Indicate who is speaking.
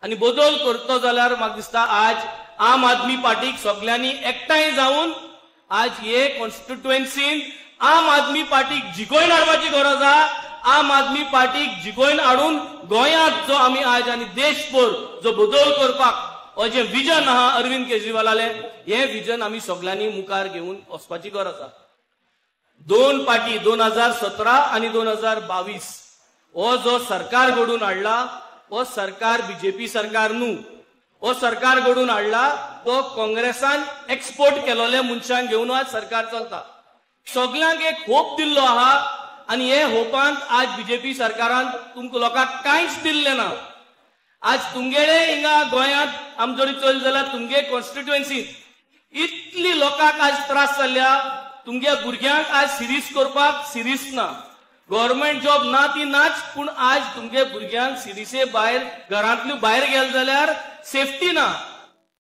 Speaker 1: आनी बदल करतो जाल्यार म्हाका दिसता आज आम आदमी पार्टीक सगल्यांनी एकठांय जावन आज हे कॉन्स्टिट्युएन्सीन आम आदमी पार्टीक जिखोवन हाडपाची गरज आहा. आम आदमी पार्टीक जिखोवन हाडून गोंयांत जो आमी आज आनी देशभर जो बदल करपाक हो जें विजन आहा अरविंद केजरीवालालें, हें विजन आमी सगल्यांनी मुखार घेवन वचपाची गरज आहा. दोन पार्टी 2017 आनी 2022 हो जो सरकार घडून हाडला हो सरकार बीजेपी सरकार न्हू, हो सरकार घडून हाडला तो काँग्रेसान एक्सपोर्ट केलोले मनशांक घेवन आज सरकार चलता. सगल्यांक एक होप दिल्लो आहा आनी हे होपांत आज बीजेपी सरकारान तुमकां लोकांक कांयच दिल्लें ना. आज तुमगेले हिंगा गोंयांत आमजोडी चल जाल्यार तुमगे कॉन्स्टिट्युएन्सीत इतली लोकांक आज त्रास जाल्ल्या, तुमगे भुरग्यांक आज सिरीज करपाक सिरीज ना, गव्हर्मेंट जॉब ना ती नाच, पूण आज तुमगे भुरग्यांक सिरिसे भायर घरांतल्यो भायर गेले जाल्यार सेफ्टी ना.